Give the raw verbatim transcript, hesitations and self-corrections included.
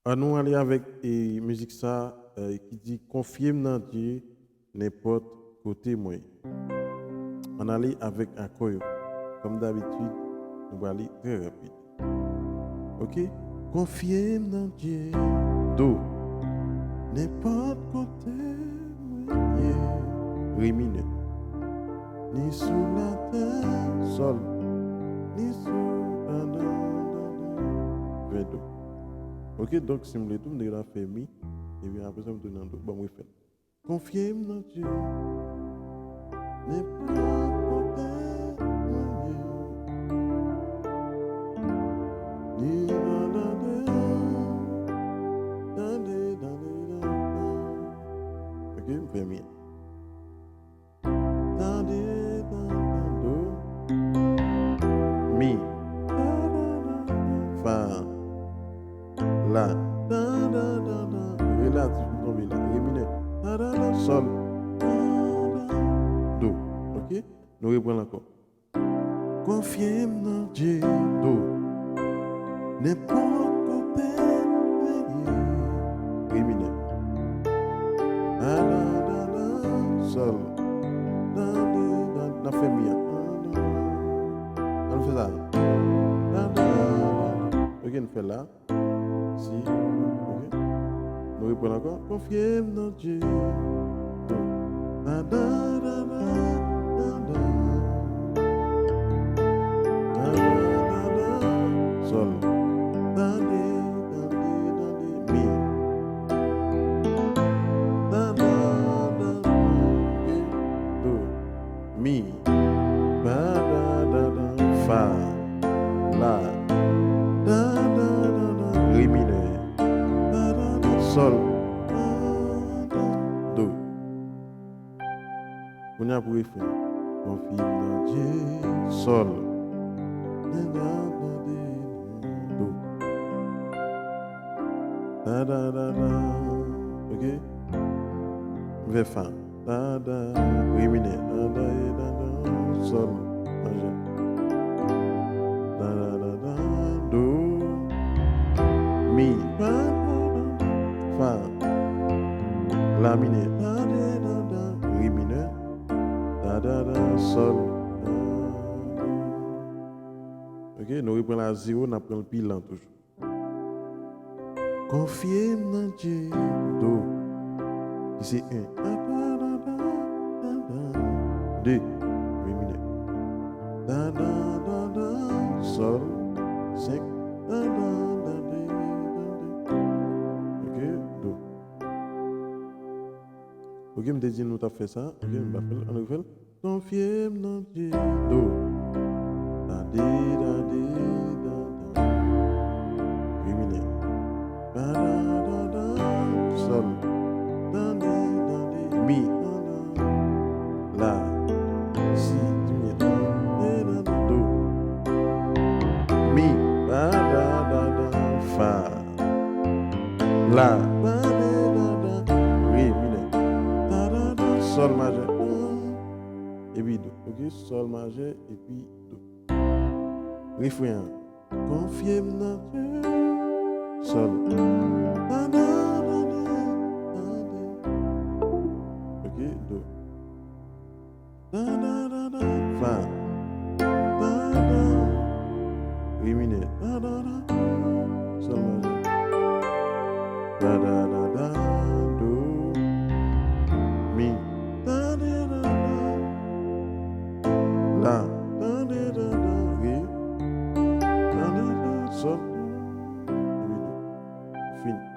Ann nou ale avèk e, mizik sa e, ki di, konfye m nan Dye nenpòt kote mwen ye. Ann ale avèk akò yo. Kòm dabitid, nou prale trè rapid. Ok? Konfye m nan Dye, do. Nenpòt kote mwen ye, re minè. Ni sou latè, sòl. Ni sou, dan, dan, dan, dan, ven do. Ok, donk si m vle tou, m te gentan fè mi, epi apre sa, m tounen nan do. Ban m refè l. Konfye m nan Dye. Nenpòt kote mwen ye. Ni nan tande, tande, tande, tande. Ok, m fè mi. Tande, tande, do. Mi. Fa. La. Re la, ti pou tonbe la. Re minè. Sòl. Do. Ok? Nou reprann ankò. Konfye m nan Dye, do. Nenpòt kote mwen ye. Re minè. La, la, la, la, sòl. La, la, la, n ap fè mi an. Ann fè sa. La, la, la, la. Ok, n fè la. Si. Ok. Nou reprann ankò. Konfye m nan Dye. Da, da, da, da, da, da. Da, da, da, da. Sòl. Tande, tande, tande. Mi. Da, da, da, da. Ok. Do. Mi. Ba, da, da, da, fa, la, da, da, da, da, re minè, da, da, da, sòl, da, da, do. Kounye a pou refren. Konfye m nan Dye, sòl, da, da, da, da, do. Da, da, da, da. Ok? M fè fa. Da, da, re minè. Da, da, e, da, da, sòl majè. Da, da, da, da, do, mi, fa, la minè. Da, da, da, da, re minè. Da, da, da, sòl. Da, da. Ok, nou reprann la zewo, n ap pran l pi lan toujou. Konfye m nan Dye, do, ki se en. De, re minè. Sòl, senk. Ok, do. Ok, m te di nou t ap fè sa. Ok, m pa fè l. Ann refè l. Konfye m nan Dye, do. Tande, tande, tande. Re minè. Da, da, da, da, sòl. Tande, tande, mi. La, si, diminye. Tande, tande, do. Mi. Da, da, da, da, fa. La, re minè, sòl majè, epi do. Ok, sòl majè, epi do. Refren an. Konfye m nan Dye. Sòl. Ok, do. Fa. Re minè. Sòl majè. Do. Mi. La. Re. Sòl. Re do. Fini.